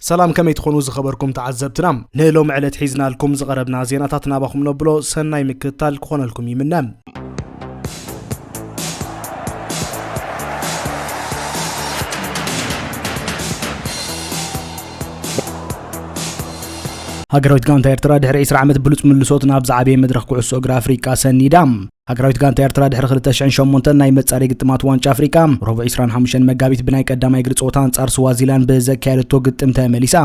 ሰላም፣ ከመይ ትኾኑ ዝኸበርኩም ተዓዘብትና? ንሎሚ ዕለት ሒዝናልኩም ዝቐረብና ዜናታት ናባኹም ነብሎ ሰናይ ምክትታል ክኾነልኩም ይምነ። ሃገራዊት ጋንታ ኤርትራ ድሕሪ ዕስራ ዓመት ብሉጽ ምልሶት ናብ ዝዓበየ መድረኽ ኩዕሶ እግሪ ኣፍሪቃ ሰኒዳ። ሃገራዊት ጋንታ ኤርትራ ድሕሪ ክልተ ሽሕን ሸሞንተን ናይ መጻረይ ግጥማት ዋንጫ ኣፍሪቃ፣ ረቡዕ ዕስራን ሓሙሽተን መጋቢት ብናይ ቀዳማይ እግሪ ጸወታ ኣንጻር ስዋዚላንድ ብዘካየደቶ ግጥም ተመሊሳ።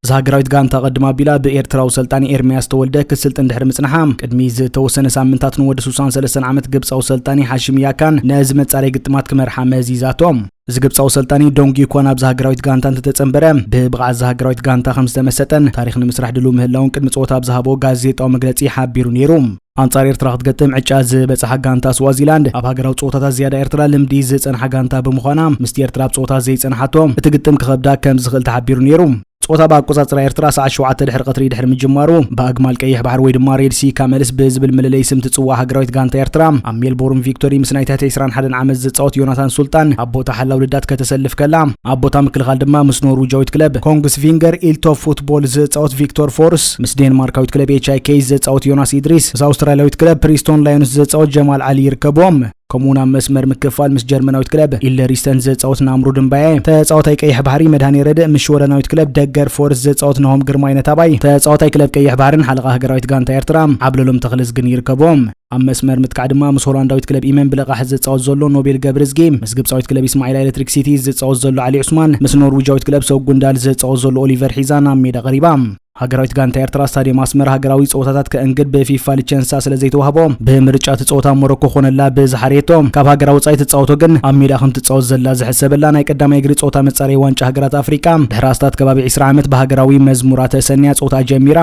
እዛ ሃገራዊት ጋንታ ቅድም ኣቢላ ብኤርትራዊ ሰልጣኒ ኤርምያስ ተወልደ ክስልጥን ድሕሪ ምጽንሓ፣ ቅድሚ ዝተወሰነ ሳምንታት ንወዲ ስሳን ሰለስተን ዓመት ግብጻዊ ሰልጣኒ ሓሽም ያካን ነዚ መጻረይ ግጥማት ክመርሓ መዚዛቶ። እዚ ግብጻዊ ሰልጣኒ ዶንጊ እኳ ናብዛ ሃገራዊት ጋንታ እንተተጸንበረ፣ ብብቕዓት እዛ ሃገራዊት ጋንታ ከም ዝተመሰጠን ታሪኽ ንምስራሕ ድሉው ምህላውን ቅድሚ ጸወታ ኣብ ዝሃቦ ጋዜጣዊ መግለጺ ሓቢሩ ነይሩ። ኣንጻር ኤርትራ ክትገጥም ዕጫ ዝበጽሓ ጋንታ ስዋዚላንድ፣ ኣብ ሃገራዊ ጸወታታት ዝያዳ ኤርትራ ልምዲ ዝጸንሓ ጋንታ ብምዃና፣ ምስቲ ኤርትራ ኣብ ጸወታ ዘይጸንሓቶ፣ እቲ ግጥም ክኸብዳ ከም ዝኽእል ተሓቢሩ ነይሩ። ጸወታ ብኣቆጻጽራ ኤርትራ ሰዓት ሸውዓተ ድሕሪ ቀትሪ ድሕሪ ምጅማሩ፣ ብኣግማል ቀይሕ ባሕሪ ወይ ድማ ሬድ ሲ ካመልስ ብዝብል መለለይ ስም ትጽዋዕ ሃገራዊት ጋንታ ኤርትራ፣ ኣብ ሜልቦርን ቪክቶሪ ምስ ናይ ትሕቲ ዕስራን ሓደን ዓመት ዝጻወት ዮናታን ሱልጣን ኣብ ቦታ ሓላው ልዳት ከተሰልፍ ከላ፣ ኣብ ቦታ ምክልኻል ድማ ምስ ኖርዊጃዊት ክለብ ኮንግስቪንገር ኢልቶ ፉትቦል ዝጻወት ቪክቶር ፎርስ፣ ምስ ዴንማርካዊት ክለብ ኤች ኣይ ኬ ዝጻወት ዮናስ ኢድሪስ፣ ምስ ኣውስትራልያዊት ክለብ ፕሪስቶን ላዮንስ ዝጻወት ጀማል ዓሊ ይርከብዎም። ከምኡውን ኣብ መስመር ምክፋል ምስ ጀርመናዊት ክለብ ኢለሪስተን ዝጻወት ናምሩድ እምባየ፣ ተጻዋታይ ቀይሕ ባሕሪ መድሃኔ ረድእ፣ ምስ ሽወደናዊት ክለብ ደገር ፎርስ ዝጻወት ናሆም ግርማይ ነታባይ፣ ተጻዋታይ ክለብ ቀይሕ ባሕርን ሓለቓ ሃገራዊት ጋንታ ኤርትራ ዓብለሎም ተኽለዝግን ይርከብዎም። ኣብ መስመር ምጥቃዕ ድማ ምስ ሆላንዳዊት ክለብ ኢመን ብልቓሕ ዝጻወት ዘሎ ኖቤል ገብርዝጊ፣ ምስ ግብጻዊት ክለብ ኢስማዒላ ኤሌክትሪክ ሲቲ ዝጻወት ዘሎ ዓሊ ዑስማን፣ ምስ ኖርዊጃዊት ክለብ ሰጉንዳል ዝጻወት ዘሎ ኦሊቨር ሒዛ ናብ ሜዳ ቀሪባ። ሃገራዊት ጋንታ ኤርትራ ስታድየም ኣስመራ ሃገራዊ ጸወታታት ከእንግድ ብፊፋ ሊቸንሳ ስለ ዘይተዋህቦ፣ ብምርጫ እቲ ጸወታ ሞሮኮ ኮነላ ብዝሓርየቶ፣ ካብ ሃገራ ወጻኢ ትጻወቶ ግን ኣብ ሜዳ ከም ትጻወት ዘላ ዝሕሰበላ ናይ ቀዳማይ እግሪ ጸወታ መጻረይ ዋንጫ ሃገራት ኣፍሪቃ፣ ድሕሪ ኣስታት ከባቢ ዕስራ ዓመት ብሃገራዊ መዝሙራ ተሰንያ ጸወታ ጀሚራ።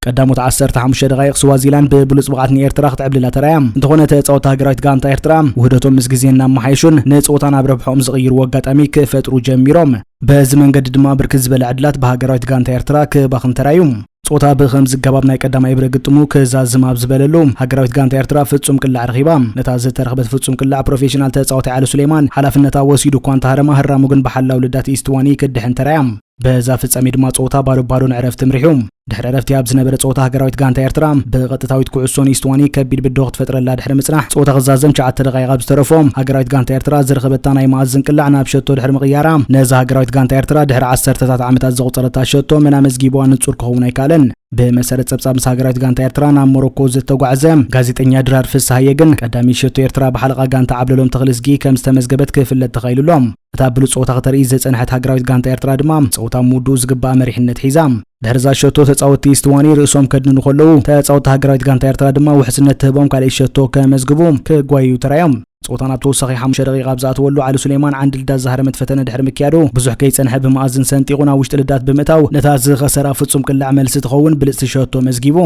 ቀዳሞት ዓሰርተ ሓሙሽተ ደቓይቕ ስዋዚላንድ ብብሉጽ ብቕዓት ንኤርትራ ክትዕብልላ ተራእያ። እንተኾነ ተጻወትቲ ሃገራዊት ጋንታ ኤርትራ ውህደቶም ምስ ግዜ እናመሓየሹን ንጸወታ ናብ ረብሕኦም ዝቕይርዎ ኣጋጣሚ ክፈጥሩ ጀሚሮም። በዚ መንገዲ ድማ ብርክት ዝበለ ዕድላት ብሃገራዊት ጋንታ ኤርትራ ክባኽን ተራእዩ። ጸወታ ብኸምዚ ኣገባብ ናይ ቀዳማይ እብረ ግጥሙ ክዛዝም ኣብ ዝበለሉ፣ ሃገራዊት ጋንታ ኤርትራ ፍጹም ቅላዕ ረኺባ። ነታ ዝተረኽበት ፍጹም ቅላዕ ፕሮፌሽናል ተጻዋታይ ዓሊ ሱሌማን ሓላፍነታ ወሲዱ እኳ እንተሃረማ፣ ህራሙ ግን ብሓላው ልዳት ኢስትዋኒ ክድሕን ተራእያ። በዛ ፍጻሜ ድማ ጸወታ ባዶ ባዶ ንዕረፍቲ ምሪሑ። ድሕሪ ዕረፍቲ ኣብ ዝነበረ ጸወታ ሃገራዊት ጋንታ ኤርትራ ብቐጥታዊት ኩዕሶ ንኢስትዋኒ ከቢድ ብድሆ ክትፈጥረላ ድሕሪ ምጽናሕ፣ ጸወታ ክዛዘም ትሽዓተ ደቓይቕ ኣብ ዝተረፎ፣ ሃገራዊት ጋንታ ኤርትራ ዝረኸበታ ናይ መኣዝን ቅላዕ ናብ ሸቶ ድሕሪ ምቕያራ፣ ነዛ ሃገራዊት ጋንታ ኤርትራ ድሕሪ ዓሰርተታት ዓመታት ዘቑጸረታ ሸቶ መን ኣመዝጊብዋ ንጹር ክኸውን ኣይከኣለን። ብመሰረት ጸብጻብ ምስ ሃገራዊት ጋንታ ኤርትራ ናብ ሞሮኮ ዝተጓዕዘ ጋዜጠኛ ድራር ፍስሃየ ግን፣ ቀዳሚት ሸቶ ኤርትራ ብሓለቓ ጋንታ ዓብለሎም ተኽለዝጊ ከም ዝተመዝገበት ክፍለጥ ተኻኢሉ ኣሎ። እታ ብሉጽ ጸወታ ከተርኢ ዝጸንሐት ሃገራዊት ጋንታ ኤርትራ ድማ፣ ጸወታ ምውድኡ ዝግባእ መሪሕነት ሒዛ። ድሕሪ እዛ ሸቶ ተጻወትቲ ኢስትዋኒ ርእሶም ከድንኑ ከለዉ፣ ተጻወትቲ ሃገራዊት ጋንታ ኤርትራ ድማ ውሕስነት ትህቦም ካልኣይ ሸቶ ከመዝግቡ ክጓየዩ ተራእዮም። ጸወታ ናብ ተወሳኺ ሓሙሽተ ደቂቓ ኣብ ዝኣተወሉ፣ ዓሊ ሱሌማን ዓንዲ ልዳት ዝሃረመት ፈተነ ድሕሪ ምክያዱ፣ ብዙሕ ከይጸንሐ ብመኣዝን ሰንጢቑ ናብ ውሽጢ ልዳት ብምእታው፣ ነታ ዝኸሰራ ፍጹም ቅላዕ መልሲ ትኸውን ብልጽቲ ሸቶ መዝጊቡ።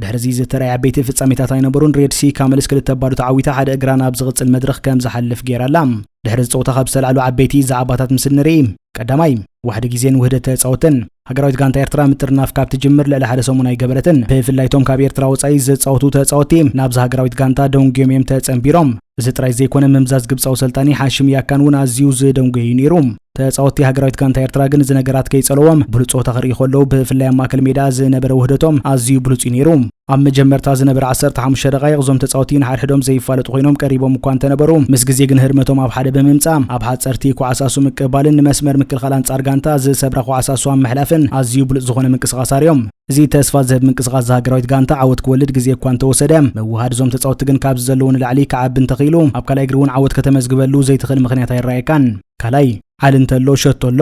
ድሕሪ እዚ ዝተራእየ ዓበይቲ ፍጻሜታት ኣይነበሩን። ሬድ ሲ ካመልስ ክልተ ባዶ ተዓዊታ ሓደ እግራ ናብ ዝቕጽል መድረኽ ከም ዝሓልፍ ገይራ ኣላ። ድሕሪ እዚ ጸወታ ካብ ዝተላዕሉ ዓበይቲ ዛዕባታት ምስ እንርኢ፣ ቀዳማይ፣ ዋሕዲ ግዜን ውህደት ተጻወትን። ሃገራዊት ጋንታ ኤርትራ ምጥርናፍ ካብ ትጅምር ልዕሊ ሓደ ሰሙን ኣይገበረትን። ብፍላይ እቶም ካብ ኤርትራ ወጻኢ ዝጻወቱ ተጻወትቲ ናብዛ ሃገራዊት ጋንታ ደንጉዮም እዮም ተጸንቢሮም። እዚ ጥራይ ዘይኮነ፣ ምምዛዝ ግብጻዊ ሰልጣኒ ሓሽም ያካን እውን ኣዝዩ ዝደንጉየ እዩ ነይሩ። ተጻወትቲ ሃገራዊት ጋንታ ኤርትራ ግን እዚ ነገራት ከይጸለዎም ብሉጽ ጸወታ ክርእዩ ከለዉ፣ ብፍላይ ኣብ ማእከል ሜዳ ዝነበረ ውህደቶም ኣዝዩ ብሉጽ እዩ ነይሩ። ኣብ መጀመርታ ዝነበረ ዓሰርተ ሓሙሽተ ደቓይቕ እዞም ተጻወትቲ ንሓድሕዶም ዘይፋለጡ ኮይኖም ቀሪቦም እኳ እንተነበሩ፣ ምስ ግዜ ግን ህርመቶም ኣብ ሓደ ብምምጻእ፣ ኣብ ሓጸርቲ ኳዕሳሱ ምቅባልን ንመስመር ምክልኻል ኣንጻር ጋንታ ዝሰብራ ኳዕሳሱ ኣብ ምሕላፍን ኣዝዩ ብሉጽ ዝኾነ ምንቅስቓስ ኣርእዮም። እዚ ተስፋ ዝህብ ምንቅስቓስ እዛ ሃገራዊት ጋንታ ዓወት ክወልድ ግዜ እኳ እንተወሰደ፣ ምውሃድ እዞም ተጻወትቲ ግን ካብዚ ዘለዎ ንላዕሊ ክዓቢ እንተኽኢሉ፣ ኣብ ካልኣይ እግሪ እውን ዓወት ከተመዝግበሉ ዘይትኽእል ምኽንያት ኣይረኣየካን። ካልኣይ፣ ዓሊ እንተሎ ሸቶ ኣሎ።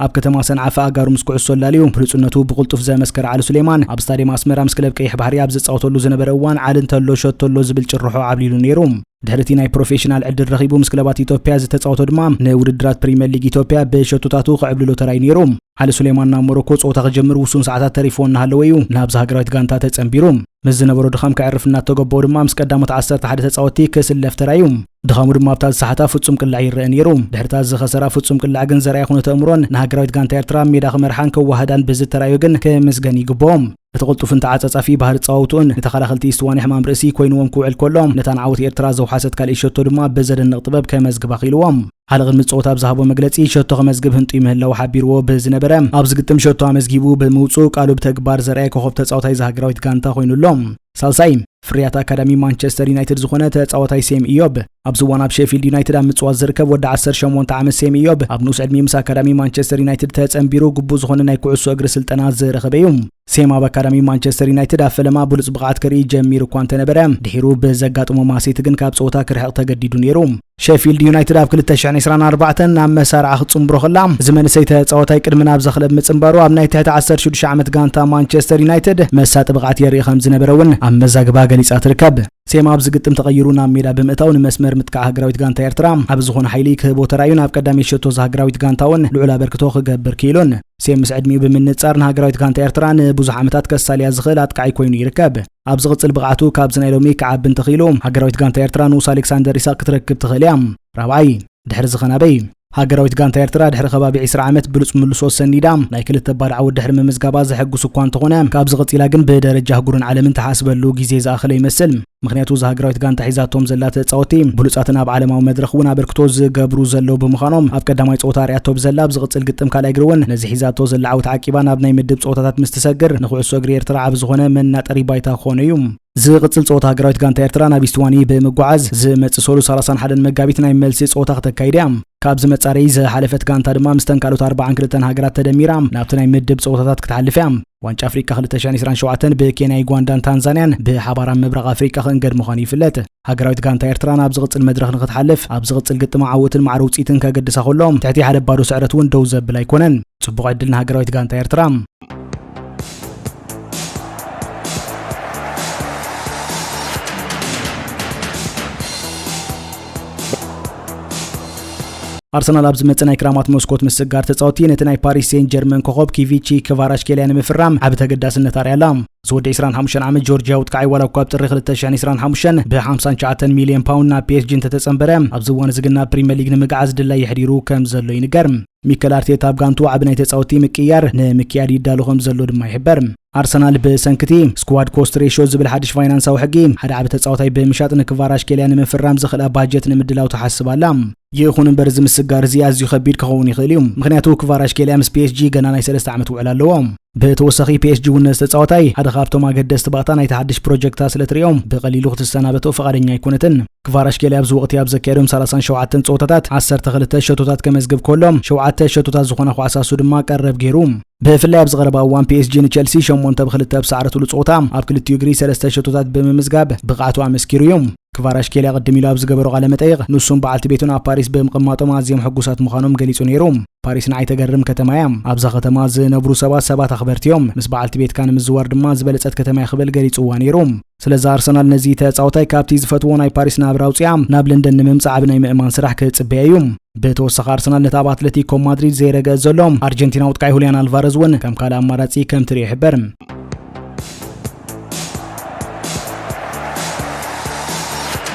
ኣብ ከተማ ሰንዓፈ ኣጋሩ ምስ ኩዕሶ ኣላልዩ ብሉጽነቱ ብቕልጡፍ ዘመስከረ ዓሊ ሱሌማን፣ ኣብ ስታድየም ኣስመራ ምስ ክለብ ቀይሕ ባሕሪ ኣብ ዝጻወተሉ ዝነበረ እዋን፣ ዓሊ እንተሎ ሸቶ ኣሎ ዝብል ጭርሖ ዓብሊሉ ነይሩ። ድሕሪ እቲ ናይ ፕሮፌሽናል ዕድል ረኺቡ ምስ ክለባት ኢትዮጵያ ዝተጻወቶ ድማ፣ ንውድድራት ፕሪምየር ሊግ ኢትዮጵያ ብሸቶታቱ ክዕብልሎ ተራእዩ ነይሩ። ዓሊ ሱሌማን ናብ ሞሮኮ ጸወታ ክጀምር ውሱን ሰዓታት ተሪፍዎ እናሃለወ እዩ ናብዛ ሃገራዊት ጋንታ ተጸንቢሩ። ምስ ዝነበሮ ድኻም ከዕርፍ እናተገበኦ ድማ፣ ምስ ቀዳሞት ዓሰርተ ሓደ ተጻወትቲ ክስለፍ ተራእዩ። ድኻሙ ድማ ኣብታ ዝሰሓታ ፍጹም ቅላዕ ይረአ ነይሩ። ድሕሪታ ዝኸሰራ ፍጹም ቅላዕ ግን ዘርኣያ ኩነተ ኣእምሮን ንሃገራዊት ጋንታ ኤርትራ ሜዳ ክመርሓን ከወሃዳን ብዝተራእዮ ግን ክምስገን ይግብኦም። እቲ ቅልጡፍን ተዓጻጻፊ ባህሪ ጻወትኡን ንተኸላኸልቲ ኢስትዋን ሕማም ርእሲ ኮይንዎም ክውዕል ከሎ፣ ነታ ንዓወት ኤርትራ ዘውሓሰት ካልእ ሸቶ ድማ ብዘደንቕ ጥበብ ከመዝግባ ክኢልዎም። ሓደ ቅድሚ ጸወታ ኣብ ዝሃቦ መግለጺ፣ ሸቶ ከመዝግብ ህንጡይ ምህላው ሓቢርዎ ብዝነበረ፣ ኣብዚ ግጥም ሸቶ ኣመዝጊቡ ብምውጽኡ ቃሉ ብተግባር ዘርኣየ ኮኸብ ተጻዋታይ እዛ ሃገራዊት ጋንታ ኮይኑ ኣሎ። ሳልሳይ፣ ፍርያት ኣካዳሚ ማንቸስተር ዩናይትድ ዝኾነ ተጻዋታይ ሴም ኢዮብ። ኣብዚ እዋን ኣብ ሼፊልድ ዩናይትድ ኣብ ምጽዋት ዝርከብ ወዲ ዓሰርተ ሸሞንተ ዓመት ሴም ኢዮብ፣ ኣብ ንኡስ ዕድሚኡ ምስ ኣካዳሚ ማንቸስተር ዩናይትድ ተጸንቢሩ ግቡእ ዝኾነ ናይ ኩዕሶ እግሪ ስልጠና ዝረኸበ እዩ። ሴም ኣብ ኣካዳሚ ማንቸስተር ዩናይትድ ኣብ ፈለማ ብሉጽ ብቕዓት ከርኢ ጀሚሩ እኳ እንተነበረ፣ ድሒሩ ብዘጋጥሞ ማስይቲ ግን ካብ ጸወታ ክርሕቕ ተገዲዱ ነይሩ። ሼፊልድ ዩናይትድ ኣብ ክልተ ሽሕን ዕስራን ኣርባዕተን ናብ መሳርዓ ክጽንብሮ ከላ፣ እዚ መንእሰይ ተጻዋታይ ቅድሚ ናብዛ ክለብ ምጽንባሩ ኣብ ናይ ትሕቲ ዓሰርተ ሽዱሽተ ዓመት ጋንታ ማንቸስተር ዩናይትድ መሳጢ ብቕዓት የርኢ ከም ዝነበረ እውን ኣብ መዛግባ ገሊጻ ትርከብ። ሴም ኣብዚ ግጥም ተቐይሩ ናብ ሜዳ ብምእታው ንመስመር ምጥቃዕ ሃገራዊት ጋንታ ኤርትራ ኣብ ዝኾነ ሓይሊ ክህቦ ተራእዩን ኣብ ቀዳመይቲ ሸቶ እዛ ሃገራዊት ጋንታ እውን ልዑል ኣበርክቶ ክገብር ክኢሉን። ሴም ምስ ዕድሚኡ ብምንጻር ንሃገራዊት ጋንታ ኤርትራ ንብዙሕ ዓመታት ከሳልያ ዝኽእል ኣጥቃዒ ኮይኑ ይርከብ። ኣብ ዝቕጽል ብቕዓቱ ካብዚ ናይ ሎሚ ክዓቢ እንተኽኢሉ፣ ሃገራዊት ጋንታ ኤርትራ ንኡስ ኣሌክሳንደር ኢሳቅ ክትረክብ ትኽእል እያ። ራብዓይ፣ ድሕሪ ዝኸናበይ። ሃገራዊት ጋንታ ኤርትራ ድሕሪ ከባቢ ዕስራ ዓመት ብሉጽ ምልሶ ሰኒዳ ናይ ክልተ ባዶ ዓወት ድሕሪ ምምዝጋባ ዘሐጉስ እኳ እንተኾነ፣ ካብዚ ቀጺላ ግን ብደረጃ ኣህጉርን ዓለምን ትሓስበሉ ግዜ ዝኣኸለ ይመስል። ምኽንያቱ እዛ ሃገራዊት ጋንታ ሒዛቶም ዘላ ተጻወቲ ብሉጻትን ኣብ ዓለማዊ መድረኽ እውን ኣበርክቶ ዝገብሩ ዘለዉ ብምዃኖም፣ ኣብ ቀዳማይ ጸወታ ኣርያቶ ብዘላ ኣብ ዝቕጽል ግጥም ካልኣይ እግሪ እውን ነዚ ሒዛቶ ዘላ ዓወት ዓቂባ ናብ ናይ ምድብ ጸወታታት ምስ ትሰግር ንኩዕሶ እግሪ ኤርትራ ዓቢ ዝኾነ መናጠሪ ባይታ ክኾነ እዩ። ዝቕጽል ጸወታ ሃገራዊት ጋንታ ኤርትራ ናብ ኢስትዋኒ ብምጓዓዝ ዝመጽእ ሰሉስ ሰላሳን ሓደን መጋቢት ናይ መልሲ ጸወታ ክተካይድ እያ። ካብዚ መጻረዪ ዝሓለፈት ጋንታ ድማ ምስተን ካልኦት ኣርባዓን ክልተን ሃገራት ተደሚራ ናብቲ ናይ ምድብ ጸወታታት ክትሓልፍ እያ። ዋንጫ ኣፍሪቃ ክልተ ሽሕን ዕስራን ሸውዓተን ብኬንያ፣ ዩጋንዳን ታንዛንያን ብሓባር ኣብ ምብራቕ ኣፍሪቃ ክእንገድ ምዃኑ ይፍለጥ። ሃገራዊት ጋንታ ኤርትራ ናብ ዝቕጽል መድረኽ ንክትሓልፍ ኣብ ዝቕጽል ግጥማ ዓወትን ማዕረ ውጽኢትን ከገድሳ ከሎ፣ ትሕቲ ሓደ ባዶ ስዕረት እውን ደው ዘብል ኣይኮነን። ጽቡቕ ዕድል ንሃገራዊት ጋንታ ኤርትራ። ኣርሰናል ኣብ ዝመጽእ ናይ ክራማት መስኮት ምስጋር ተጻወቲ ነቲ ናይ ፓሪስ ሴን ጀርመን ኮኸብ ኪቪቺ ክቫራሽኬልያ ንምፍራም ዓቢ ተገዳስነት ኣርያ ኣላ። ዝወዲ ዕስራን ሓሙሽተን ዓመት ጆርጂያዊ ኣጥቃዓይ ዋላ እኳ ኣብ ጥሪ ክልተ ሽሕን ዕስራን ሓሙሽተን ብ59 ሚልዮን ፓውንድ ናብ ፒ ኤስ ጂ እንተተጸንበረ፣ ኣብዚ እዋን እዚ ግን ናብ ፕሪምየር ሊግ ንምግዓዝ ድላይ የሕዲሩ ከም ዘሎ ይንገር። ሚከል ኣርቴታ ኣብ ጋንቱ ዓቢ ናይ ተጻወቲ ምቅያር ንምክያድ ይዳሎ ከም ዘሎ ድማ ይሕበር። ኣርሰናል ብሰንክቲ ስኳድ ኮስት ሬሾ ዝብል ሓድሽ ፋይናንሳዊ ሕጊ ሓደ ዓቢ ተጻዋታይ ብምሻጥ ንክቫራሽኬልያ ንምፍራም ዝኽእላ ባጀት ንምድላው ትሓስብ ኣላ። ይኹን እምበር እዚ ምስጋር እዚ ኣዝዩ ከቢድ ክኸውን ይኽእል እዩ። ምኽንያቱ ክቫራሽኬልያ ምስ ፒ ኤስ ጂ ገና ናይ ሰለስተ ዓመት ውዕል ኣለዎ። ብተወሳኺ ፒ ኤስ ጂ እውን ነዚ ተጻዋታይ ሓደ ካብቶም ኣገደስቲ ባእታ ናይቲ ሓድሽ ፕሮጀክታ ስለ ትሪኦም ብቐሊሉ ክትሰናበቶ ፍቓደኛ ኣይኮነትን። ክቫራሽኬልያ ኣብዚ ወቕቲ ኣብ ዘካየዶም ሰላሳን ሸውዓተን ጸወታታት ዓሰርተ ክልተ ሸቶታት ከመዝግብ ከሎ፣ ሸውዓተ ሸቶታት ዝኾና ኳዕሳሱ ድማ ቀረብ ገይሩ። ብፍላይ ኣብዚ ቀረባ እዋን ፒ ኤስ ጂ ንቸልሲ ሸሞንተ ብክልተ ብሳዕረትሉ ጸወታ ኣብ ክልቲኡ እግሪ ሰለስተ ሸቶታት ብምምዝጋብ ብቕዓቱ ኣመስኪሩ እዩ። ክቫራሽኬልያ ቅድም ኢሉ ኣብ ዝገበሮ ቃለ መጠይቕ፣ ንሱን በዓልቲ ቤቱን ኣብ ፓሪስ ብምቕማጦም ኣዝዮም ሕጉሳት ምዃኖም ገሊጹ ነይሩ። ፓሪስ ንዓይ ተገርም ከተማ እያ። ኣብዛ ከተማ ዝነብሩ ሰባት፣ ሰባት ኣኽበርቲ እዮም። ምስ በዓልቲ ቤትካ ንምዝዋር ድማ ዝበለጸት ከተማ እያ ክብል ገሊጽዋ ነይሩ። ስለዚ ኣርሰናል ነዚ ተጻዋታይ ካብቲ ዝፈትዎ ናይ ፓሪስ ናብራ ኣውጽኣ ናብ ለንደን ንምምጻእ ዓቢ ናይ ምእማን ስራሕ ክጽበያ እዩ። ብተወሳኺ ኣርሰናል ነቲ ኣብ ኣትለቲኮ ማድሪድ ዘይረገ ዘሎ ኣርጀንቲናዊ ኣጥቃዒ ሁሊያን ኣልቫረዝ እውን ከም ካልእ ኣማራጺ ከም ትሪኦ ይሕበር።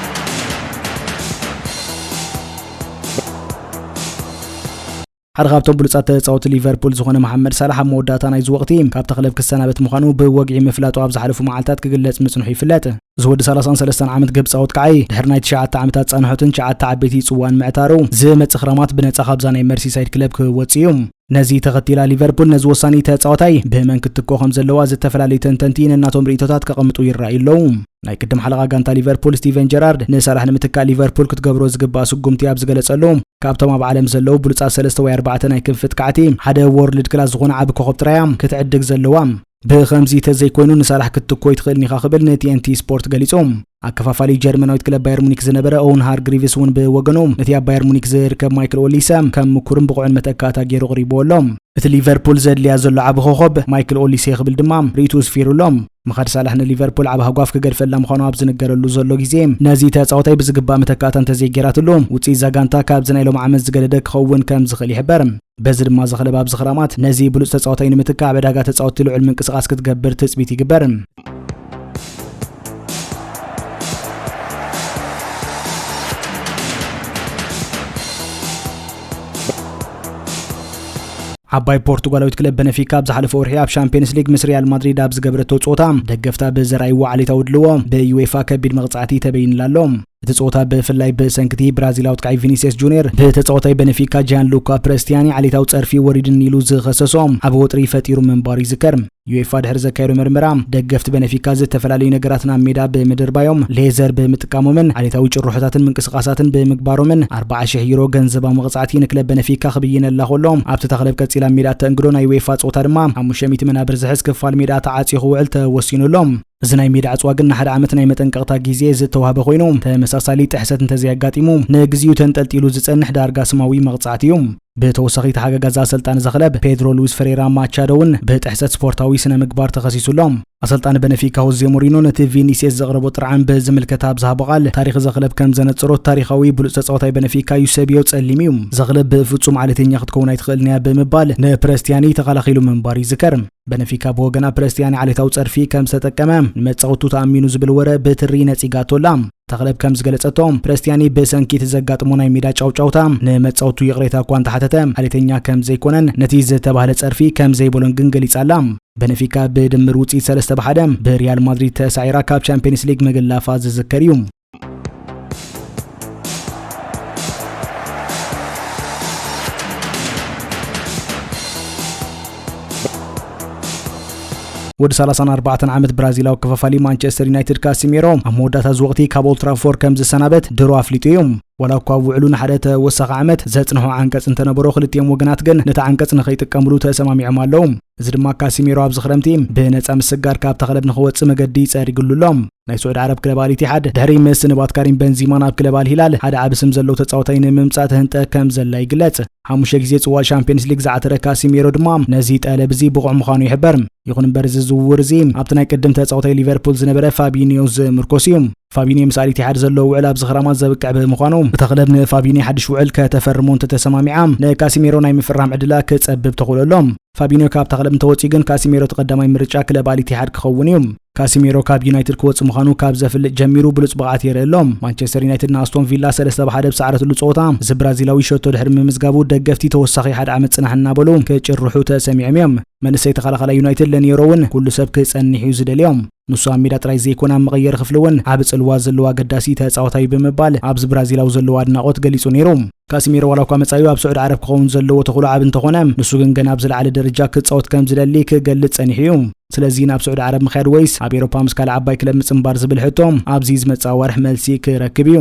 ሓደ ካብቶም ብሉጻት ተጻወቲ ሊቨርፑል ዝኾነ መሓመድ ሳላሕ ኣብ መወዳእታ ናይዚ ወቕቲ ካብታ ክለብ ክሰናበት ምዃኑ ብወግዒ ምፍላጡ ኣብ ዝሓለፉ መዓልታት ክግለጽ ምጽንሑ ይፍለጥ። ዝወዲ ሰላሳን ሰለስተን ዓመት ግብጻዊ ኣጥቃዓይ ድሕሪ ናይ ትሽዓተ ዓመታት ጻንሖትን ትሽዓተ ዓበይቲ ጽዋን ምዕታሩ፣ ዝመጽእ ክረማት ብነጻ ካብዛ ናይ መርሲሳይድ ክለብ ክወጽእ እዩ። ነዚ ተኸቲላ ሊቨርፑል ነዚ ወሳኒ ተጻዋታይ ብመን ክትትኮ ከም ዘለዋ ዝተፈላለዩ ተንተንቲ ነናቶም ርእይቶታት ከቐምጡ ይረኣዩ ኣለዉ። ናይ ቅድም ሓለቓ ጋንታ ሊቨርፑል ስቲቨን ጀራርድ ንሳላሕ ንምትካእ ሊቨርፑል ክትገብሮ ዝግባእ ስጉምቲ ኣብ ዝገለጸሉ፣ ካብቶም ኣብ ዓለም ዘለዉ ብሉጻት ሰለስተ ወይ ኣርባዕተ ናይ ክንፊ ኣጥቃዕቲ ሓደ ወርልድ ክላስ ዝኾነ ዓቢ ኮኸብ ጥራያ ክትዕድግ ዘለዋ። ብኸምዚ ተዘይኮይኑ ንሳላሕ ክትትኮ ኣይትኽእልን ኢኻ ክብል ንቲኤንቲ ስፖርት ገሊጹ። ኣከፋፋሊ ጀርመናዊት ክለብ ባየር ሙኒክ ዝነበረ ኦውን ሃርግሪቭስ እውን ብወገኑ ነቲ ኣብ ባየር ሙኒክ ዝርከብ ማይክል ኦሊሰ ከም ምኩርን ብቑዕን መተካእታ ገይሩ ኣቕሪብዎ ኣሎ። እቲ ሊቨርፑል ዘድልያ ዘሎ ዓቢ ኮኸብ ማይክል ኦሊሴ ክብል ድማ ርእይቱ ኣስፊሩ ኣሎ። ምኻድ ሳላሕ ንሊቨርፑል ዓቢ ሃጓፍ ክገድፈላ ምዃኑ ኣብ ዝንገረሉ ዘሎ ግዜ፣ ነዚ ተጻዋታይ ብዝግባእ መተካእታ እንተዘይገይራትሉ፣ ውጽኢት እዛ ጋንታ ካብዚ ናይ ሎም ዓመት ዝገደደ ክኸውን ከም ዝኽእል ይሕበር። በዚ ድማ እዛ ክለብ ኣብዚ ክራማት ነዚ ብሉጽ ተጻዋታይ ንምትካእ ኣብ ዕዳጋ ተጻወትቲ ልዑል ምንቅስቓስ ክትገብር ትጽቢት ይግበር። ዓባይ ፖርቱጋላዊት ክለብ በነፊካ ኣብ ዝሓለፈ ወርሒ ኣብ ሻምፒየንስ ሊግ ምስ ሪያል ማድሪድ ኣብ ዝገበረቶ ጸወታ ደገፍታ ብዘርኣይዎ ዓሌታዊ ድልዎ ብዩኤፋ ከቢድ መቕጻዕቲ ተበይንላ ኣሎ። እቲ ጸወታ ብፍላይ ብሰንክቲ ብራዚላዊ ኣጥቃዒ ቪኒሲየስ ጁኒየር ብተጻዋታይ በነፊካ ጂያን ሉካ ፕረስቲያኒ ዓሌታዊ ጸርፊ ወሪድኒ ኢሉ ዝኸሰሶ ዓቢ ወጥሪ ፈጢሩ ምንባሩ ይዝከር። ዩኤፋ ድሕሪ ዘካየዶ መርመራ ደገፍቲ በነፊካ ዝተፈላለዩ ነገራት ናብ ሜዳ ብምድርባዮም፣ ሌዘር ብምጥቃሞምን ዓሌታዊ ጭርሖታትን ምንቅስቓሳትን ብምግባሮምን ኣርባዓ ሽሕ ዩሮ ገንዘባዊ መቕጻዕቲ ንክለብ በነፊካ ክብይነላ ከሎ፣ ኣብቲ ክለብ ቀጺላ ሜዳ ተእንግዶ ናይ ዩኤፋ ጸወታ ድማ ሓሙሽተ ሚእቲ መናብር ዝሕዝ ክፋል ሜዳ ተዓጽዩ ክውዕል ተወሲኑሎም። እዚ ናይ ሜዳ ዕጽዋ ግን ንሓደ ዓመት ናይ መጠንቀቕታ ግዜ ዝተዋህበ ኮይኑ፣ ተመሳሳሊ ጥሕሰት እንተዘይኣጋጢሙ፣ ንግዚኡ ተንጠልጢሉ ዝጸንሕ ዳርጋ ስማዊ መቕጻዕቲ እዩ። ብተወሳኺ ተሓጋጋዚ ኣሰልጣኒ እዛ ክለብ ፔድሮ ሉዊስ ፈሬራ ማቻዶ እውን ብጥሕሰት ስፖርታዊ ስነ ምግባር ተኸሲሱ ኣሎ። ኣሰልጣኒ በነፊካ ሆዜ ሞሪኖ ነቲ ቪኒሲየስ ዘቕረቦ ጥርዓን ብዝምልከት ኣብ ዝሃቦ ቃል፣ ታሪኽ እዛ ክለብ ከም ዘነጽሮ፣ ታሪኻዊ ብሉጽ ተጻዋታይ በነፊካ ዩሰቢዮ ጸሊም እዩ። እዛ ክለብ ብፍጹም ዓሌተኛ ክትከውን ኣይትኽእልን እያ ብምባል ንፕረስቲያኒ ተኸላኺሉ ምንባር ይዝከር። በነፊካ ብወገና ፕረስቲያኒ ዓሌታዊ ጸርፊ ከም ዝተጠቀመ ንመጻወቱ ተኣሚኑ ዝብል ወረ ብትሪ ነጺጋቶ ኣላ። እታ ክለብ ከም ዝገለጸቶ፣ ፕረስቲያኒ ብሰንኪ እቲ ዘጋጥሞ ናይ ሜዳ ጫውጫውታ ንመጻወቱ ይቕሬታ እኳ እንተሓተተ፣ ዓሌተኛ ከም ዘይኮነን ነቲ ዝተባህለ ጸርፊ ከም ዘይበሎን ግን ገሊጻ ኣላ። በነፊካ ብድምር ውጽኢት ሰለስተ ብ ሓደ ብሪያል ማድሪድ ተሳዒራ ካብ ቻምፒየንስ ሊግ ምግላፋ ዝዝከር እዩ። ወዲ ሰላሳን ኣርባዕተን ዓመት ብራዚላዊ ክፋፋሊ ማንቸስተር ዩናይትድ ካሲሜሮ ኣብ መወዳእታ እዚ ወቕቲ ካብ ኦልትራፎርድ ከም ዝሰናበት ድሮ ኣፍሊጡ እዩ። ዋላ እኳ ኣብ ውዕሉ ንሓደ ተወሳኺ ዓመት ዘጽንሖ ዓንቀጽ እንተነበሮ፣ ክልቲኦም ወገናት ግን ነቲ ዓንቀጽ ንኸይጥቀምሉ ተሰማሚዖም ኣለዉ። እዚ ድማ ካሲሜሮ ኣብዚ ክረምቲ ብነጻ ምስጋር ካብታ ክለብ ንኽወጽእ መገዲ ጸሪግሉ ኣሎ። ናይ ስዑዲ ዓረብ ክለብ ኣል ኢቲሓድ ድሕሪ ምስንባት ካሪም በንዚማ ናብ ክለብ ኣል ሂላል ሓደ ዓቢ ስም ዘለዎ ተጻዋታይ ንምምጻእ ትህንጠ ከም ዘላ ይግለጽ። ሓሙሽተ ግዜ ጽዋእ ሻምፒየንስ ሊግ ዝዓተረ ካሲሜሮ ድማ ነዚ ጠለብ እዚ ብቑዕ ምዃኑ ይሕበር። ይኹን እምበር፣ እዚ ዝውውር እዚ ኣብቲ ናይ ቅድም ተጻዋታይ ሊቨርፑል ዝነበረ ፋቢኒዮ ዝምርኮስ እዩ። ፋቢኒዮ ምስ ኣል ኢቲሓድ ዘለዎ ውዕል ኣብዚ ክረማት ዘብቅዕ ብምዃኑ፣ እታ ክለብ ንፋቢኒዮ ሓድሽ ውዕል ከተፈርሞ እንተተሰማሚዓ፣ ንካሲሜሮ ናይ ምፍራም ዕድላ ክጸብብ ተኽእሎ ኣሎ። ፋቢኒዮ ካብታ ክለብ እንተወጺኡ ግን፣ ካሲሜሮ እቲ ቀዳማይ ምርጫ ክለብ ኣል ኢቲሓድ ክኸውን እዩ። ካሲሜሮ ካብ ዩናይትድ ክወጽእ ምዃኑ ካብ ዘፍልጥ ጀሚሩ ብሉጽ ብቕዓት የርኢ ኣሎ። ማንቸስተር ዩናይትድ ንኣስቶን ቪላ ሰለስተ ብ ሓደ ብሰዓረትሉ ጸወታ፣ እዚ ብራዚላዊ ሸቶ ድሕሪ ምምዝጋቡ፣ ደገፍቲ ተወሳኺ ሓደ ዓመት ጽናሕ እናበሉ ክጭርሑ ተሰሚዖም እዮም። መንእሰይ ተኸላኻላይ ዩናይትድ ለኒየሮ እውን ኩሉ ሰብ ክጸንሕ እዩ ዝደልዮም። ንሱ ኣብ ሜዳ ጥራይ ዘይኮነ፣ ኣብ መቐየሪ ክፍሊ እውን ዓቢ ጽልዋ ዘለዎ ኣገዳሲ ተጻዋታይ ብምባል፣ ኣብዚ ብራዚላዊ ዘለዎ ኣድናቖት ገሊጹ ነይሩ። ካሲሜሮ ዋላ እኳ መጻኢኡ ኣብ ስዑዲ ዓረብ ክኸውን ዘለዎ ተኽእሎ ዓቢ እንተኾነ፣ ንሱ ግን ገና ኣብ ዝለዓለ ደረጃ ክጻወት ከም ዝደሊ ክገልጽ ጸኒሑ እዩ። ስለዚ ናብ ስዑዲ ዓረብ ምኽያድ ወይስ ኣብ ኤሮፓ ምስ ካልእ ዓባይ ክለብ ምጽንባር ዝብል ሕቶ ኣብዚ ዝመጽእ ኣዋርሕ መልሲ ክረክብ እዩ።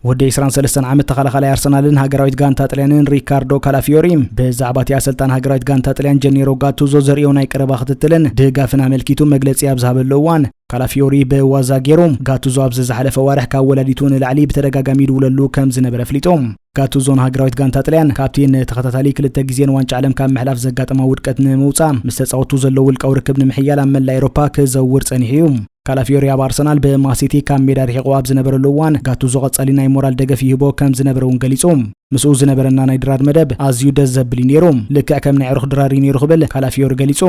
ወዲ ዕስራን ሰለስተን ዓመት ተኸላኻላይ ኣርሰናልን ሃገራዊት ጋንታ ጥልያንን ሪካርዶ ካላፊዮሪ ብዛዕባ እቲ ኣሰልጣን ሃገራዊት ጋንታ ጥልያን ጀኔሮ ጋቱዞ ዘርእዮ ናይ ቀረባ ክትትልን ድጋፍን ኣመልኪቱ መግለጺ ኣብ ዝሃበሉ እዋን፣ ካላፊዮሪ ብዋዛ ገይሩ፣ ጋቱዞ ኣብዚ ዝሓለፈ ዋርሕ ካብ ወላዲቱ ንላዕሊ ብተደጋጋሚ ይድውለሉ ከም ዝነበረ ኣፍሊጡ። ጋቱዞ ንሃገራዊት ጋንታ ጥልያን ካብቲ ንተኸታታሊ ክልተ ግዜ ንዋንጫ ዓለም ካብ ምሕላፍ ዘጋጠማ ውድቀት ንምውጻእ፣ ምስ ተጻወቱ ዘሎ ውልቃዊ ርክብ ንምሕያል ኣብ መላእ ኤውሮፓ ክዘውር ጸኒሑ እዩ። ካላፊዮሪ ኣብ ኣርሰናል ብማሲቲ ካብ ሜዳ ርሒቑ ኣብ ዝነበረሉ እዋን፣ ጋቱዞ ቀጻሊ ናይ ሞራል ደገፍ ይህቦ ከም ዝነበረ እውን ገሊጹ። ምስኡ ዝነበረና ናይ ድራር መደብ ኣዝዩ ደስ ዘብል እዩ ነይሩ። ልክዕ ከም ናይ ዕሩኽ ድራር እዩ ነይሩ ክብል ካላፊዮሪ ገሊጹ።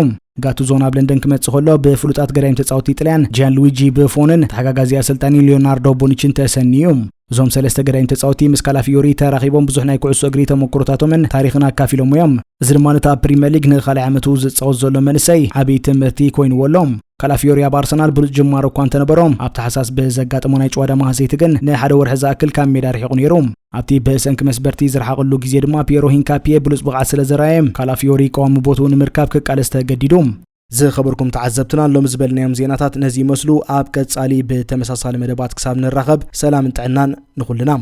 ጋቱዞ ናብ ለንደን ክመጽእ ከሎ፣ ብፍሉጣት ገዳይም ተጻወትቲ ጥልያን ጂያን ሉዊጂ ብፎንን ተሓጋጋዚ ኣሰልጣኒ ሊዮናርዶ ቦኒችን ተሰንዩ እዩ። እዞም ሰለስተ ገዳይም ተጻወትቲ ምስ ካላፊዮሪ ተራኺቦም ብዙሕ ናይ ኩዕሶ እግሪ ተመክሮታቶምን ታሪኽን ኣካፊሎሞ እዮም። እዚ ድማ ነቲ ኣብ ፕሪምየር ሊግ ንኻልኣይ ዓመቱ ዝጻወት ዘሎ መንእሰይ ዓቢ ትምህርቲ ኮይንዎ ኣሎ። ካላፊዮሪ ኣብ ኣርሰናል ብሉጽ ጅማሮ እኳ እንተነበሮ፣ ኣብ ታሕሳስ ብዘጋጠሞ ናይ ጭዋዳ ማህሰይቲ ግን ንሓደ ወርሒ ዝኣክል ካብ ሜዳ ርሒቑ ነይሩ። ኣብቲ ብሰንኪ መስበርቲ ዝረሓቐሉ ግዜ ድማ ፒየሮ ሂንካፒየ ብሉጽ ብቕዓት ስለ ዘርኣየ፣ ካላፊዮሪ ቀዋሚ ቦትኡ ንምርካብ ክቃለስ ተገዲዱ። ዝኸበርኩም ተዓዘብትና፣ ሎሚ ዝበልናዮም ዜናታት ነዚ ይመስሉ። ኣብ ቀጻሊ ብተመሳሳሊ መደባት ክሳብ ንራኸብ፣ ሰላምን ጥዕናን ንኹልና።